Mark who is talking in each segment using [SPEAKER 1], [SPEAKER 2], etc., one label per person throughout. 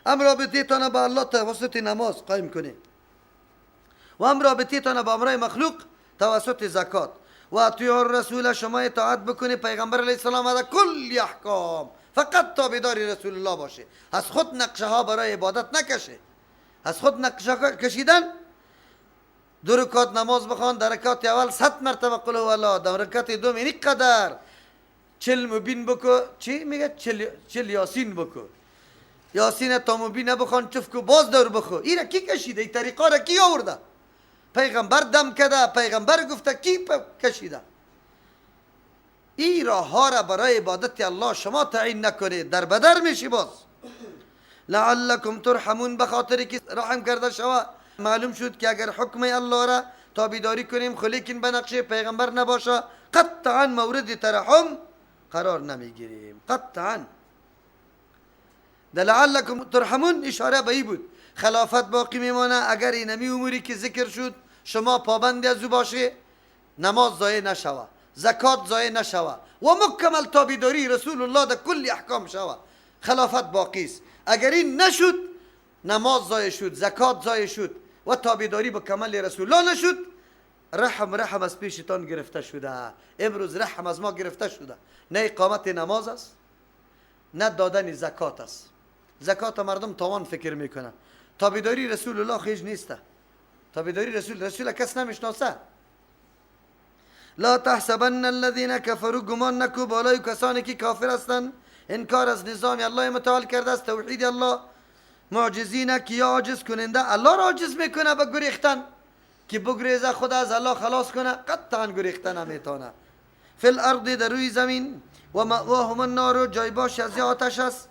[SPEAKER 1] هم رابطه تان با الله توسط نماز قایم کنی و هم رابطه تان با امرای مخلوق توسط زکات. و اطیعوا الرسول، شما اطاعت بکنی پیغمبر علیه السلام در کل احکام، فقط تابعدار رسول الله باشه، از خود نقشه ها برای عبادت نکشه. از خود نقشه ها کشیدن، دو رکعت نماز بخوان، در رکعت اول 100 مرتبه قل هو الله، در رکعت دوم این قدر 40 مبین بکو، چی میگه؟ 40 یاسین بکو، یاسین تا مبین بخوان چف کو باز دور بخو. این کی کشیده؟ این طریقه را کی آورده؟ پیغمبر دم کده، پیغمبر گفته، کی کشیده؟ این راه ها را برای عبادت الله شما تعیین نکنید، در بدر میشی باز. لعلکم ترحمون، به خاطر که رحم کرده شوه. معلوم شد که اگر حکم الله را تابعداری کنیم خلیکن به نقشه پیغمبر نباشه، قطعا مورد ترحم قرار نمیگیریم، قطعا. در لعلکم ترحمون اشاره به این بود، خلافت باقی میمانه اگر اینمی اموری که ذکر شد شما پابند از او باشه، نماز ضایع نشوه، زکات ضایع نشوه و مکمل تابعداری رسول الله در کل احکام شوه، خلافت باقی است. اگر این نشد، نماز ضایع شد، زکات ضایع شد و تابعداری به کمال رسول الله نشد، رحم از پیشتان گرفته شده. امروز رحم از ما گرفته شده، نه اقامت نماز است، نه دادن زکات است. زکات مردم تاوان فکر میکنه. تابعداری رسول الله خیج نیسته، تابعداری رسول کس نمیشناسه. لا تحسبن الذين كفروا، گمان نکو بالای کسانی که کافر هستند، انکار از نظام الله متعال کرده است، توحید الله، معجزین که یا عاجز کننده، الله را عاجز میکنه به گریختن، که بگریزه خدا از الله خلاص کنه، قطعا گریختن نمیتونه. فی الارض، در روی زمین، و مأواهم النار، جای باش از آتش است.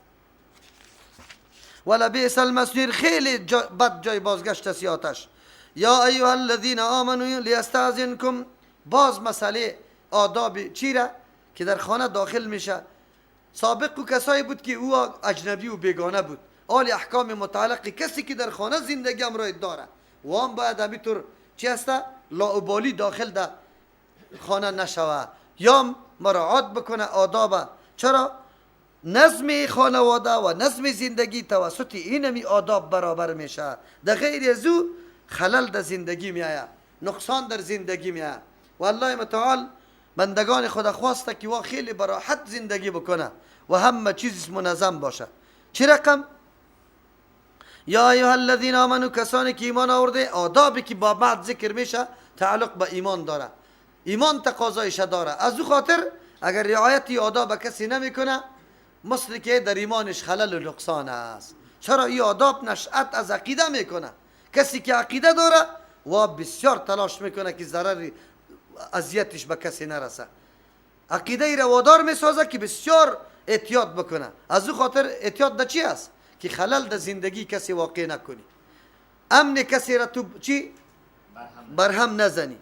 [SPEAKER 1] ولبئس المصیر، خیلی بد جای بازگشت است آتش. یا ایها الذین آمنوا لیستأذنکم، باز مسئله آداب چی را که در خانه داخل میشه. سابق و کسایی بود که او اجنبی و بیگانه بود، آل احکام متعلق کسی که در خانه زندگی امرای داره و هم باید همینطور چی هسته؟ لاابالی داخل در خانه نشوه یا مراعات بکنه آداب. چرا؟ نظم خانواده و نظم زندگی توسط اینمی آداب برابر میشه. در غیر از او خلل در زندگی میآید، نقصان در زندگی میآید. و الله متعال بندگان خدا خواسته که وا خیلی براحت زندگی بکنه و همه چیز منظم باشه. چه رقم؟ یا ایها الذین آمنوا، کسانی که ایمان آورده، آدابی که با بعد ذکر میشه تعلق به ایمان داره، ایمان تقاضایش داره. از او خاطر اگر رعایت آداب کسی نمیکنه، مثل که در ایمانش خلل و نقصان است. چرا؟ این آداب نشأت از عقیده میکنه. کسی که عقیده داره و بسیار تلاش میکنه که ضرر اذیتش به کسی نرسه، عقیده ای را وادار میسازه که بسیار احتیاط بکنه. از او خاطر احتیاط در چی است؟ که خلل در زندگی کسی واقع نکنی، امن کسی را تو چی؟ برهم نزنی.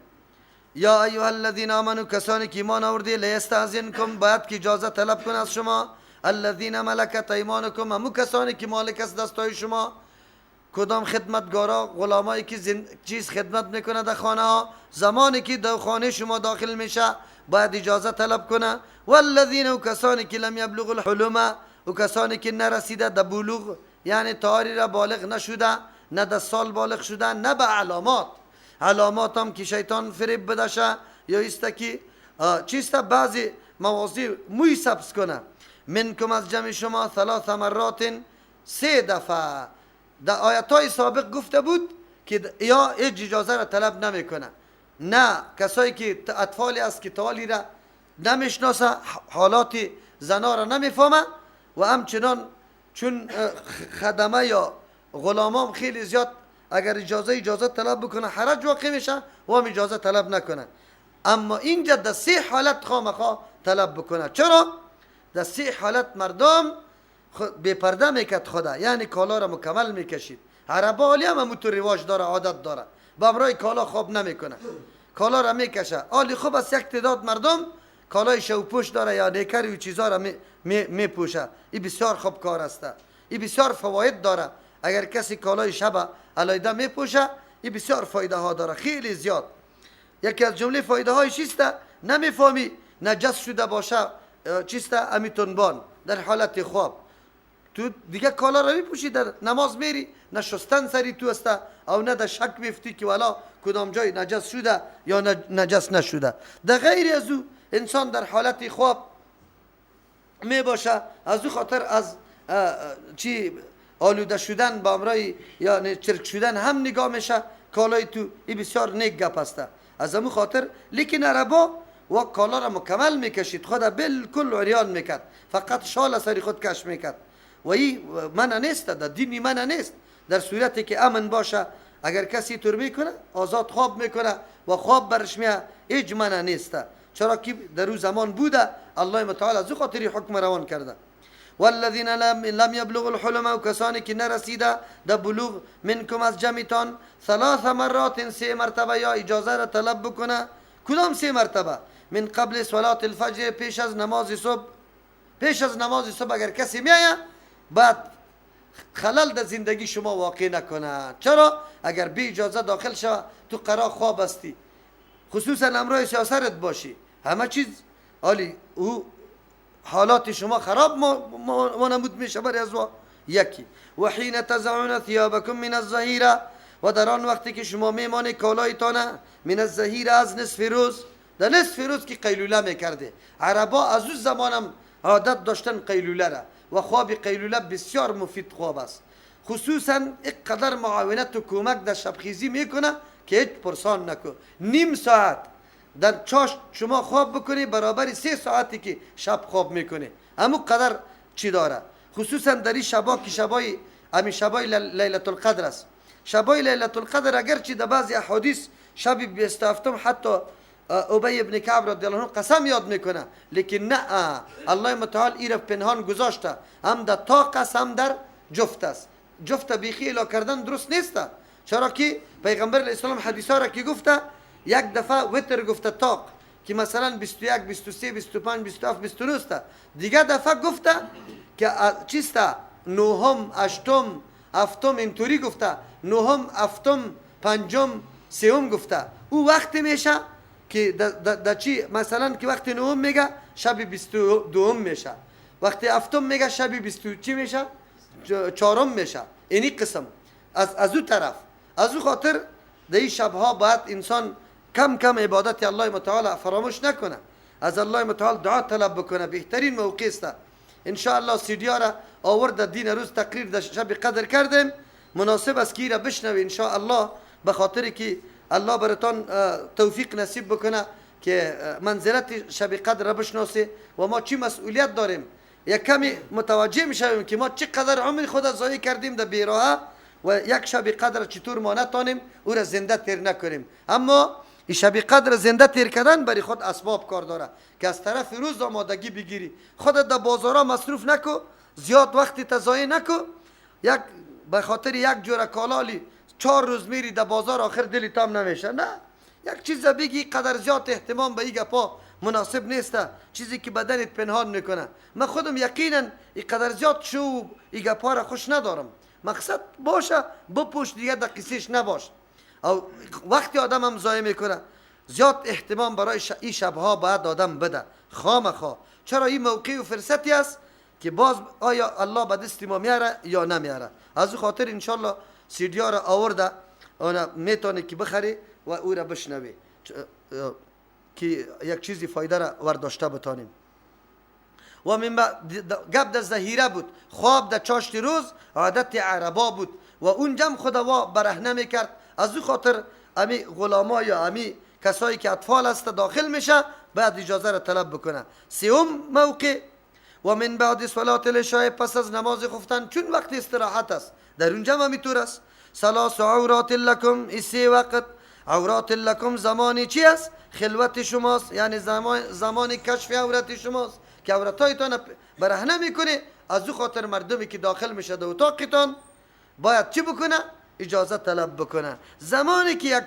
[SPEAKER 1] یا ایها الذین آمنوا، کسانی که ایمان آورده، لیستأذنکم، باید که اجازه طلب کنه از شما، الذین ملکت ایمانکم، همو کسانی که مالک است دستای شما، کدام خدمتگارا، غلامایی که چیز خدمت میکنه در خانه ها، زمانی که در خانه شما داخل میشه باید اجازه طلب کنه. والذین، و کسانی که لم یبلغ الحلم، و کسانی که نرسیده در بلوغ، یعنی تاری را بالغ نشده، نه در سال بالغ شده، نه به علامات، علامات هم که شیطان فریب بدشه یا ایسته که چیسته بعضی مواضع موی سبز کنه. منکم، از جمع شما، ثلاث مرات، 3 دفعه. در آیت های سابق گفته بود که یا اجازه را طلب نمیکنه، نه کسایی که اطفالی است که توالی را نمیشناسه، حالات زنا را نمیفهمه، و همچنان چون خدمه یا غلامام خیلی زیاد اگر اجازه طلب بکنه حرج واقع میشه و هم اجازه طلب نکنه. اما اینجا در 3 حالت خامخا طلب بکنه. چرا؟ در 3 حالت مردم بی پرده میکرد خدا، یعنی کالا را مکمل میکشید. عربا عالی هم همونطور رواج داره، عادت داره، با امرای کالا خواب نمیکنه، کالا را میکشه. عالی خوب است یک تعداد مردم کالای شوپوش داره یا نیکر و چیزا را میپوشه، این بسیار خوب کار است، این بسیار فواید داره. اگر کسی کالای شب علایده میپوشه، این بسیار فایده ها داره، خیلی زیاد. یکی از جمله فایده های چیست؟ نمیفهمی نجس شده باشه چیست؟ امی تنبان در حالت خواب تو دیگه کالا را میپوشی در نماز میری، نه شستن سری تو است او نه در شک میفتی که والا کدام جای نجس شده یا نجس نشده. در غیر از او انسان در حالت خواب می باشه، از او خاطر از چی آلوده شدن با امرای یا چرک شدن هم نگاه میشه کالای تو. ای بسیار نیک گپ است از امو خاطر. لیکن عربا و کالا را مکمل میکشید، خود بالکل عریان میکرد، فقط شال سری خود کش میکرد و ای منع نیست، در دینی منع نیست. در صورتی که امن باشه اگر کسی تور میکنه آزاد خواب میکنه و خواب برش میه، هیچ منع نیست، چرا که در او زمان بوده الله متعال از او خاطری حکم روان کرده. والذین لم یبلغ الحلم، و کسانی که نرسیده در بلوغ، منکم از جمعتان، ثلاث مرات سه مرتبه یا اجازه را طلب بکنه. کدام سه مرتبه؟ من قبل صلات الفجر، پیش از نماز صبح. پیش از نماز صبح اگر کسی میایه بعد خلل در زندگی شما واقع نکنه. چرا؟ اگر بی اجازه داخل شوه تو قرار خواب هستی، خصوصا امرای سیاست باشی، همه چیز عالی، او حالات شما خراب ما نمود میشه برای از یکی. و حین تزعون ثیابکم من الظهیره، و در آن وقتی که شما میمانه کالایتانه، من الظهیره از نصف روز، در نصف روز که قیلوله میکرده. عربا از اون زمانم عادت داشتن قیلوله را، و خواب قیلوله بسیار مفید خواب است، خصوصا اقدر معاونت و کمک در شبخیزی میکنه که هیچ پرسان نکن. نیم ساعت در چاش شما خواب بکنی برابر 3 ساعتی که شب خواب میکنی، همون قدر چی داره. خصوصا در این شبا که شبای همین شبای لیلة القدر است. شبای لیلة القدر اگرچه در بعضی احادیث شب 27 حتی ابی ابن کعب رضی الله عنه قسم یاد میکنه، لیکن نه، الله متعال ای را پنهان گذاشته، هم در طاق است هم در جفت است. جفت بیخی الا کردن درست نیست، چرا که پیغمبر علیه السلام حدیث ها را که گفته یک دفعه وتر گفته طاق که مثلا 21 23 25 27 29 است، دیگه دفعه گفته که چیست نهم هشتم هفتم اینطوری گفته، نهم هفتم پنجم سوم گفته. او وقت میشه که دا چی مثلا که وقتی نهم میگه شب 22 میشه، وقتی هفتم میگه شب 20 چی میشه چهارم میشه. اینی قسم از او طرف. از او خاطر در این شبها باید انسان کم کم عبادت الله متعال فراموش نکنه، از الله متعال دعا طلب بکنه، بهترین موقع است. ان شاء الله سیدیا را آورد دین روز تقریر در شب قدر کردیم، مناسب است که را بشنوی ان شاء الله، به خاطر که الله براتان توفیق نصیب بکنه که منزلت شب قدر را بشناسه و ما چی مسئولیت داریم. یک کمی متوجه میشویم که ما چقدر عمر خود ضایع کردیم در بیراه و یک شب قدر چطور ما نتانیم او را زنده تیر نکنیم. اما این شب قدر زنده تیر کردن برای خود اسباب کار داره که از طرف روز آمادگی بگیری، خودت در بازارا مصروف نکو، زیاد وقتی تضایع نکو. یک به خاطر یک جوره کالالی 4 روز میری در بازار آخر دلی تام نمیشه. نه، یک چیز بگی قدر زیاد اهتمام به این گپا مناسب نیست، چیزی که بدنت پنهان میکنه. من خودم یقینا این قدر زیاد شو این گپا را خوش ندارم. مقصد باشه بپوش دیگه در قصهش نباش. او وقتی آدم هم ضایع میکنه، زیاد اهتمام برای این شبها باید آدم بده خامخا. چرا این موقع و فرصتی است که باز آیا الله به دست ما میاره یا نمیاره. از او خاطر انشالله سیدیا را آورده، اون میتونه که بخری و او را بشنوی که یک چیزی فایده را ورداشته بتانیم. و من گپ در ظهیره بود، خواب در چاشت روز عادت عربا بود و اونجا خدا برهنه میکرد. از او خاطر امی غلاما یا امی کسایی که اطفال است داخل میشه باید اجازه را طلب بکنه. سوم موقع و من بعد صلات العشاء، پس از نماز خفتن، چون وقت استراحت است در اونجا هم میتور است. ثلاث عورات لکم، این سه وقت عورات لکم زمانی چی است؟ خلوت شماست، یعنی زمان کشف عورت شماست که عورتایتان برهنه میکنه. از او خاطر مردمی که داخل میشه در اتاقتان باید چی بکنه؟ اجازه طلب بکنه. زمانی که یک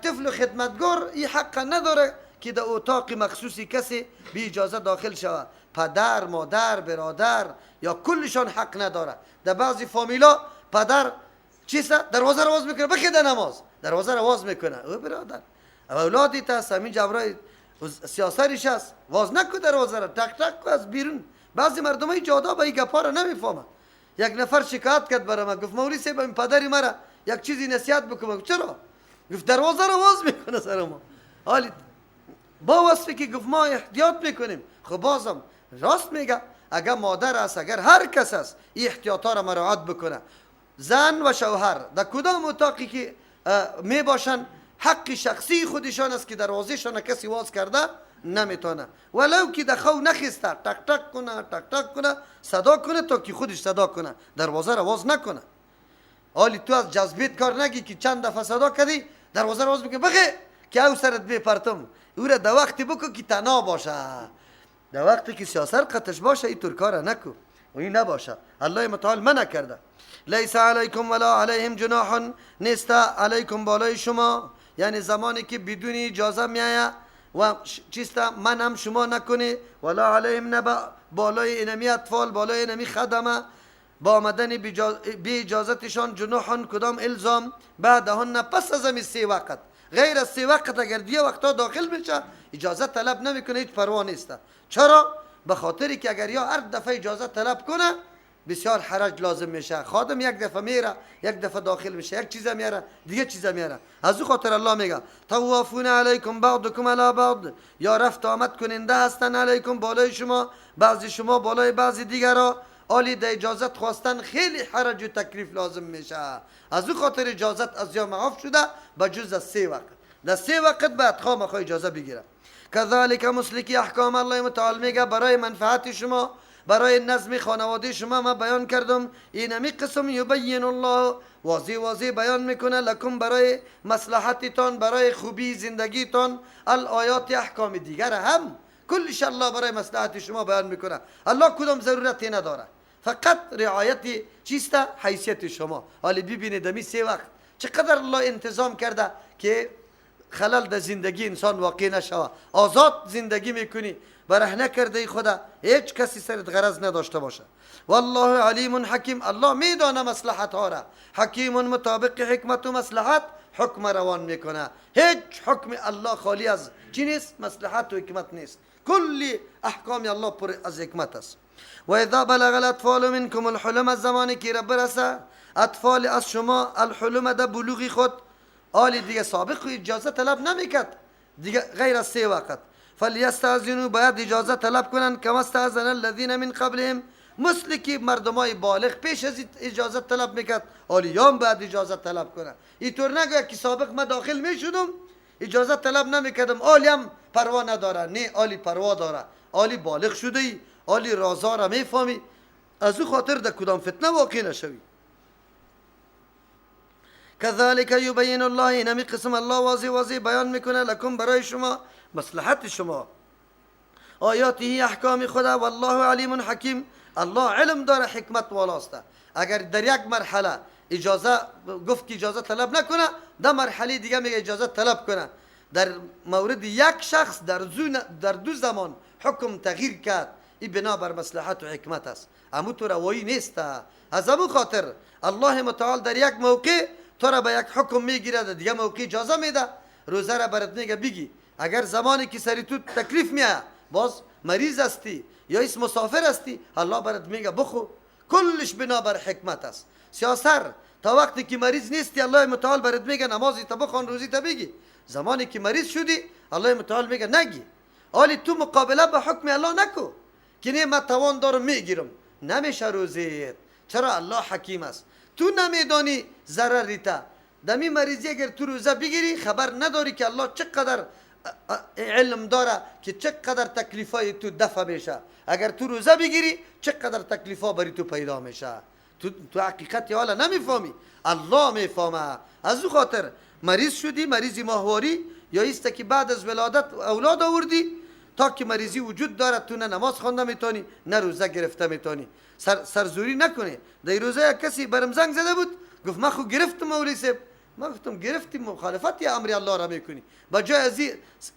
[SPEAKER 1] طفل خدمتگار این حق نداره که در اتاق مخصوصی کسی بی اجازه داخل شود، پدر، مادر، برادر یا کلشان حق نداره. در بعضی فامیلا پدر چیست؟ دروازه رو باز میکنه، بخیده نماز، دروازه رو باز میکنه. او برادر اولادی تاست، همین جبرای سیاستش است، باز نکو دروازه را، تک تک کو از بیرون بعضی مردم های جادا به این گپا را نمیفهمن. یک نفر شکایت کرد برای من، گفت مولوی صاحب این پدری مرا یک چیزی نصیحت بکنم. چرا؟ گفت دروازه رو باز میکنه سر ما. حالی با وصفی که گفت ما احتیاط میکنیم، خب بازم راست میگه. اگر مادر است، اگر هر کس است، این احتیاط ها را مراعات بکنه. زن و شوهر در کدام اتاقی که می باشن، حق شخصی خودشان است که دروازهشان کسی واز کرده نمیتونه، ولو که در خو نخسته تک تک کنه، تک تک کنه، صدا کنه تا که خودش صدا کنه، دروازه را واز نکنه. حالی تو از جذبیت کار نگی که چند دفعه صدا کردی دروازه را واز بکنی بخی که او سرت بپرتم. او را در وقتی بکن که تنها باشه، در وقتی که سیاسر قطش باشه این طور کار نکو و این نباشه. الله متعال منع کرده. لیس علیکم ولا علیهم جناح، نیست علیکم بالای شما، یعنی زمانی که بدون اجازه میایه و چیست من هم شما نکنی، ولا علیهم نبا بالای اینمی اطفال، بالای اینمی خدمه، با آمدن بی اجازتشان جناح کدام الزام بعدهن پس از همی 3 وقت، غیر از 3 وقت اگر دیگه وقتا داخل بشه اجازه طلب نمیکنه، هیچ پروا نیست. چرا؟ به خاطری که اگر یا هر دفعه اجازه طلب کنه بسیار حرج لازم میشه. خادم یک دفعه میره، یک دفعه داخل میشه، یک چیز میاره، دیگه چیز میاره. از او خاطر الله میگه طوافون علیکم بعضکم علی بعض، یا رفت آمد کننده هستن علیکم بالای شما، بعضی شما بالای بعضی دیگرا. آلی در اجازت خواستن خیلی حرج و تکلیف لازم میشه. از او خاطر اجازت از یا معاف شده بجز از 3 وقت. در 3 وقت بعد خامخا اجازه بگیره. کذالک مسلکی احکام الله متعال میگه برای منفعت شما، برای نظم خانواده شما ما بیان کردم. اینمی قسم یبین الله، واضح واضح بیان میکنه لکم برای مصلحتتان، برای خوبی زندگیتان. الآیات احکام دیگر هم کلش الله برای مصلحت شما بیان میکنه. الله کدام ضرورتی نداره، فقط رعایت چیست؟ حیثیت شما. حالی ببینید دمی 3 وقت چقدر الله انتظام کرده که خلل در زندگی انسان واقع نشوه. آزاد زندگی میکنی، برهنه کرده خدا، هیچ کسی سرت غرض نداشته باشه. والله علیم حکیم، الله میدانه مصلحت ها را، حکیم مطابق حکمت و مصلحت حکم روان میکنه. هیچ حکم الله خالی از چی نیست؟ مصلحت و حکمت نیست. کل احکام الله پر از حکمت است. و اذا بلغ الاطفال منکم الحلم، از زمانی که رب برسه اطفال از شما الحلم در بلوغ خود، آلی دیگه سابق اجازه طلب نمیکرد دیگه غیر از 3 وقت. فلیستأذنوا، باید اجازه طلب کنن، کما استأذن الذین من قبلهم، مثل که مردمای بالغ پیش از اجازه طلب میکرد آلیان باید اجازه طلب کنن. اینطور نگه که سابق ما داخل میشدم اجازه طلب نمیکردم، آلی هم پروا نداره. نه، آلی پروا داره، آلی بالغ شده ای، آلی رازا را میفهمی، از او خاطر در کدام فتنه واقع نشوی. کذالک یبین الله، اینمی قسم الله واضح واضح بیان میکنه لکم برای شما مصلحت شما، آیاته احکام خدا. والله علیم حکیم، الله علم داره، حکمت والاست. اگر در یک مرحله اجازه گفت که اجازه طلب نکنه، در مرحله دیگه میگه اجازه طلب کنه. در مورد یک شخص در 2 زمان حکم تغییر کرد، این بنابر مصلحت و حکمت است، امو تو روایی نیست. از امو خاطر الله متعال در یک موقع تو را به یک حکم میگیره، در دیگه موقع اجازه میده. روزه را برات میگه بگی، اگر زمانی که سری تو تکلیف میاد، باز مریض هستی یا اس مسافر هستی، الله برات میگه بخو. کلش بنابر حکمت است. سیاسر تا وقتی که مریض نیستی الله متعال برات میگه نمازی تا بخوان، روزی تا بگی. زمانی که مریض شدی الله متعال میگه نگی. آلی تو مقابله به حکم الله نکو که نه من توان دارم میگیرم، نمیشه روزیت. چرا؟ الله حکیم است. تو نمیدانی ضرری تا دمی مریضی اگر تو روزه بگیری خبر نداری که الله چقدر علم داره که چقدر تکلیفای تو دفع میشه. اگر تو روزه بگیری چقدر تکلیفا بری تو پیدا میشه. تو حقیقت حالا نمیفهمی، الله میفهمه. از او خاطر مریض شدی، مریضی ماهواری یا ایست که بعد از ولادت اولاد آوردی، تا که مریضی وجود داره تو نه نماز خوانده میتونی نه روزه گرفته میتونی. سرزوری نکنی. در روزه یک کسی برم زنگ زده بود، گفت من خو گرفتم مولوی صاحب. من گفتم گرفتی، مخالفت یا امر الله را میکنی، با جای از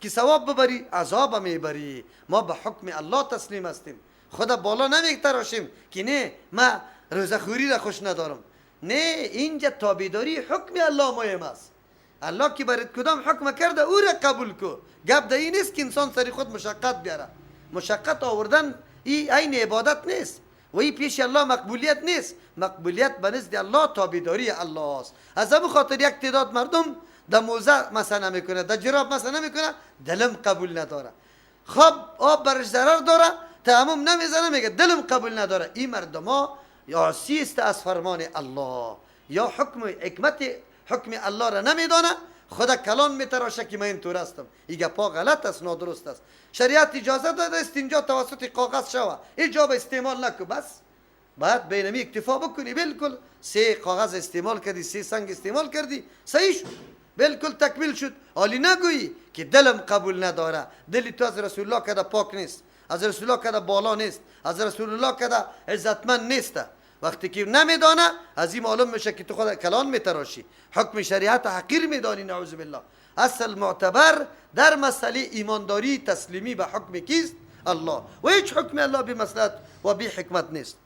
[SPEAKER 1] که ثواب ببری عذاب میبری. ما به حکم الله تسلیم هستیم، خدا بالا نمیتراشیم که نه ما روزه خوری را خوش ندارم. نه، اینجا تابعداری حکم الله مهم است. الله که برات کدام حکم کرده او را قبول کو. گپ در این نیست که انسان سری خود مشقت بیاره. مشقت آوردن این عین عبادت نیست و این پیش الله مقبولیت نیست. مقبولیت به نزد الله تابعداری الله است. از همون خاطر یک تعداد مردم در موزه مثلا میکنه، در جراب مثلا میکنه، دلم قبول نداره. خب آب برش ضرر داره، تیمم نمیزنه، میگه دلم قبول نداره. این مردم ها عاصی است از فرمان الله، یا حکم حکمت حکم الله را نمیدانه، خدا کلان میتراشه که من اینطور هستم. این گپا غلط است، نادرست است. شریعت اجازه داده استنجا توسط کاغذ شوه، ایجاب استعمال نکو، بس باید بینمی اکتفا بکنی. بالکل 3 کاغذ استعمال کردی، 3 سنگ استعمال کردی، صحیح شد، بالکل تکمیل شد. حالی نگویی که دلم قبول نداره. دلی تو از رسول الله کده پاک نیست، از رسول الله کده بالا نیست، از رسول الله کده عزتمند نیست. وقتی که نمیدانه از این معلوم میشه که تو خود کلان میتراشی، حکم شریعت حقیر میدانی، نعوذ بالله. اصل معتبر در مسئله ایمانداری تسلیمی به حکم کیست؟ الله. و هیچ حکم الله بی مصلحت و بی حکمت نیست.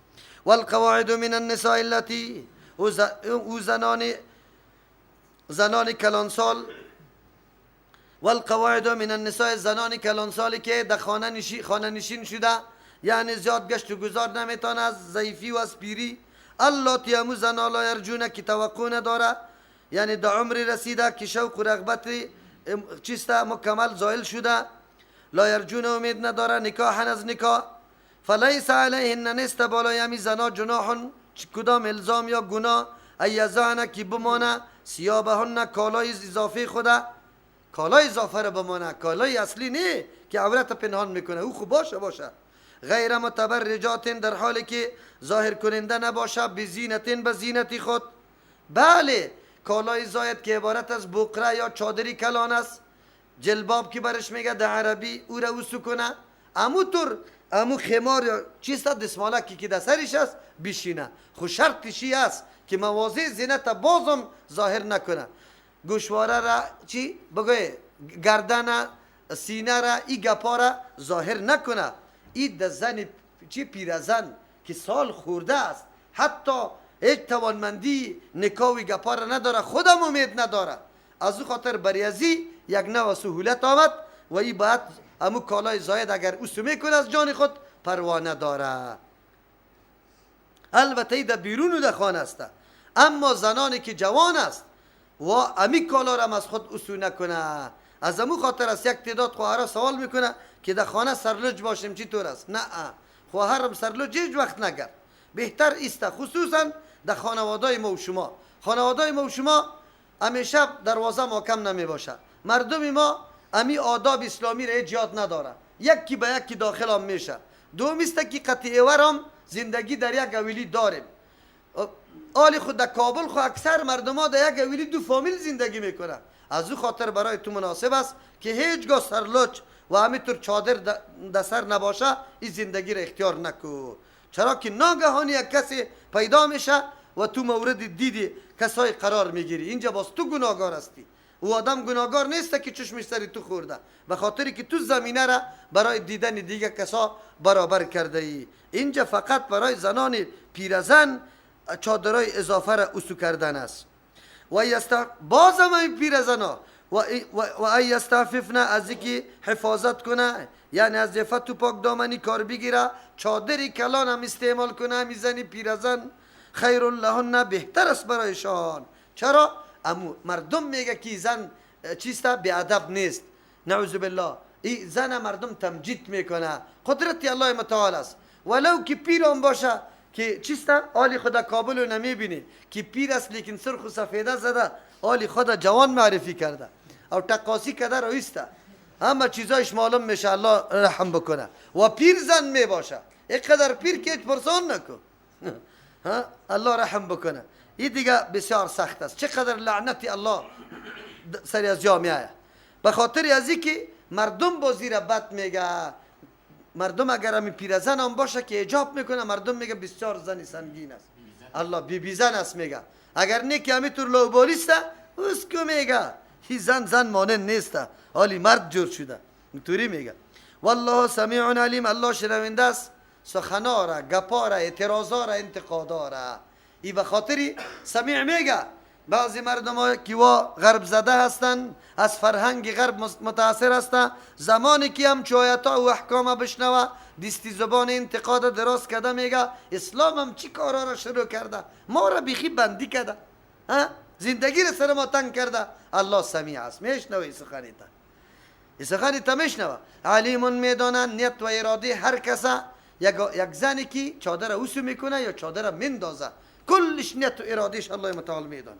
[SPEAKER 1] والقواعد من النساء التي، او زنان کلانسال، والقواعد من النساء زنان کلانسالی که در خانه نشین شده، یعنی زیاد گشت و گذار نمیتونه از ضعیفی و از پیری. اللاتی امو زنا لا یرجونه که توقع نداره، یعنی در عمر رسیده که شوق و رغبت چیست مکمل زائل شده، لا یرجون امید نداره نکاحا از نکاح. فلیس علیهن نیست بالای امی زنا جناح کدام الزام یا گناه، ای یضعن که بمانه ثیابهن کالای اضافه خوده، کالای اضافه را بمانه، کالای اصلی نه که عورت پنهان میکنه، او خوب باشه باشه. غیر متبرجات در حالی که ظاهر کننده نباشه، بزینتین به زینتی خود. بله کالای زاید که عبارت از بقره یا چادری کلان است، جلباب که برش میگه در عربی، او را اوسو کنه، امو طور امو خمار یا چیست دستمالکی که در سرش است بشینه. خو شرطشی است که مواضع زینت بازم ظاهر نکنه، گوشواره را چی بگوی گردن سینه را ای گپا را ظاهر نکنه. ای زن چی پیرزن که سال خورده است، حتی هیچ توانمندی نکاوی گپا را نداره، خودم امید نداره، از او خاطر بریزی یک نوع سهولت آمد و ای باید امو کالای زاید اگر او میکنه از جان خود پروا نداره. البته ای در بیرون و در خانه است. اما زنانی که جوان است و امی کالا را از خود اسو نکنه، از امو خاطر است یک تعداد خواهرها سوال میکنه که در خانه سرلج باشیم چطور است؟ نه، خواهرم سرلج هیچ وقت نگرد، بهتر است خصوصا در خانوادای ما و شما. خانوادای ما و شما همیشه دروازه محکم نمی باشه. مردم ما امی آداب اسلامی را هیچ یاد نداره، یکی به یکی داخل هم میشه. دوم است که قطعه ورم زندگی در یک اویلی داریم. آلی خود در کابل خو اکثر مردم ها در یک اویلی دو فامیل زندگی میکنه. از او خاطر برای تو مناسب است که هیچگاه سرلوچ و همینطور چادر در سر نباشه، این زندگی را اختیار نکو. چرا که ناگهانی یک کسی پیدا میشه و تو مورد دیدی کسای قرار میگیری، اینجا باز تو گناهگار هستی. او آدم گناهگار نیست که چشمش سری تو خورده، به خاطری که تو زمینه را برای دیدن دیگه کسا برابر کرده ای. اینجا فقط برای زنان پیرزن چادرای اضافه را اسو کردن است. و بازم این پیرزنا و ای یستعففن از اینکه حفاظت کنه، یعنی از عفت و پاک دامنی کار بگیره، چادری کلان هم استعمال کنه، میزنی پیرزن خیر لهن بهتر است برایشان. چرا؟ امو مردم میگه که زن چیست بی ادب نیست، نعوذ بالله. ای زن مردم تمجید میکنه، قدرت الله متعال است. ولو که پیران باشه که چیست آلی خدا کابل رو نمیبینی که پیر است لیکن سرخ و سفیده زده، آلی خدا جوان معرفی کرده او تقاسی کرده رویسته، همه چیزایش معلوم میشه. الله رحم بکنه. و پیر زن میباشه، اینقدر پیر که هیچ پرسان نکن. الله رحم بکنه. این دیگه بسیار سخت است. چقدر لعنتی الله سری از جا میآید به خاطر از اینکه مردم بازی را بد میگه. مردم اگر همی پیرزن هم باشه که ایجاب میکنه، مردم میگه بسیار زن سنگین است، الله بی بی زن است میگه. اگر نه که همی طور لوبالیست اسکو میگه هی زن زن مانند نیست، حالی مرد جور شده اینطوری میگه. والله سمیع علیم، الله شنونده است سخنا را، گپا را، اعتراضا را، انتقادا را. ای به خاطری سمیع میگه. بعضی مردم ها که وا غرب زده هستند، از فرهنگ غرب متاثر هستند، زمانی که هم چو آیت ها و احکام بشنوه دستی زبان انتقاد دراز کرده میگه اسلام هم چی کارا را شروع کرده، ما را بیخی بندی کرده، زندگی را سر ما تنگ کرده. الله سمیع است، میشنوه سخنی تا، سخنی تا میشنوه. علیم میدانه نیت و اراده هر کسه. یک زنی که چادر اوسو میکنه یا چادر مندازه، کلش نیت و ارادهش الله متعال میدانه.